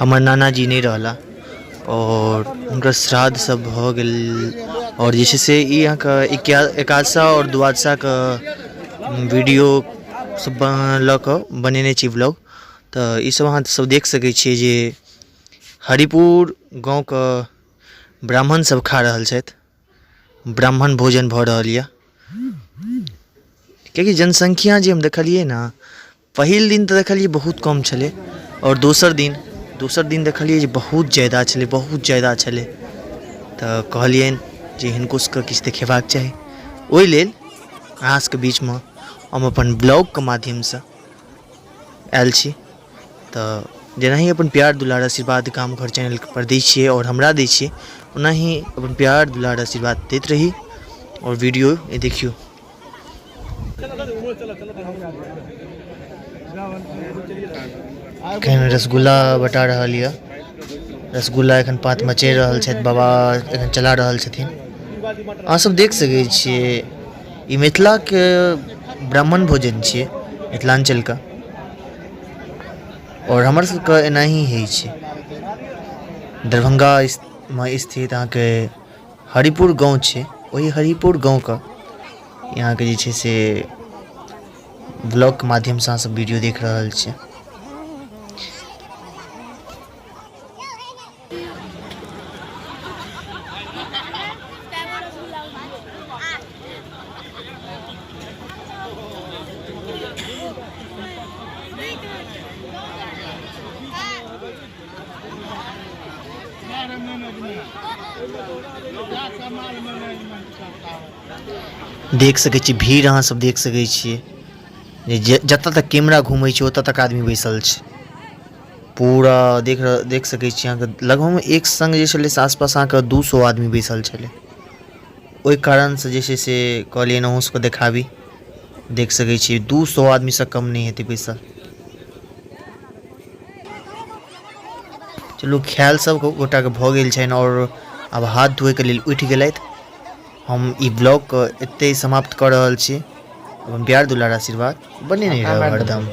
हमर नानाजी नहि रहला आओर हुनकर श्राद्ध सब भऽ गेल। आओर जे छै से ई अहाँके एकादशा आओर द्वादशाके वीडियो सब लऽ कऽ बनेने छी ब्लॉग। तऽ ई सब अहाँ सब देख सकै छियै जे हरिपुर गाँवके ब्राह्मण सब खा रहल छथि, ब्राह्मण भोजन भऽ रहल यऽ। किएकि जनसंख्या जे हम देखलियै ने, पहिल दिन तऽ देखलियै बहुत कम छलै, आओर दोसर दिन देखलियै जे बहुत जादा छलै, बहुत जादा छलै। तऽ कहलियनि जे हिनको सबके किछु देखेबाक चाही। ओहि लेल अहाँ सबके बीचमे हम अपन ब्लॉगके माध्यमसँ आयल छी। तऽ जेनाही अपन प्यार दुलार आशीर्वाद गाम घर चैनल पर दै छियै आओर हमरा दै छियै, ओनाही अपन प्यार दुलार आशीर्वाद दैत रही। आओर वीडियो देखियौ। एखन रसगुल्ला बटा रहल यऽ। रसगुल्ला एखन पातमे चढ़ि रहल छथि, बाबा एखन चला रहल छथिन। अहाँ सब देख सकै छियै, ई मिथिलाके ब्राह्मण भोजन छियै, मिथिलाञ्चलके। आओर हमर सबके एनाही होइ छै। दरभंगा मे स्थित अहाँके हरिपुर गाँव छै, ओहि हरिपुर गाँवके अहाँके जे छै से ब्लॉगके माध्यमसँ अहाँ सब वीडियो देख रहल छियै। देख सकै छी भीड़, अहाँ सब देख सकै छियै जे जतऽ तक कैमरा घूमै छै ओतऽ तक आदमी बैसल छै पूरा। देख सकै छी अहाँके लगभगमे एक सङ्ग जे छलै से आसपास अहाँके 200 आदमी बैसल छलै। ओहि कारणसँ जे छै से कहलियनि अहूँ सबके देखाबी। देख सकै छियै, 200 आदमीसँ कम नहि हेतै बैसल। चलू, खायल सब गोटाके भऽ गेल छनि आओर आब हाथ धोइके लेल उठि गेलथि। हम ई ब्लॉगके एतहि समाप्त कऽ रहल छी। अपन प्यार दुलार आशीर्वाद बनेने रहब हरदम।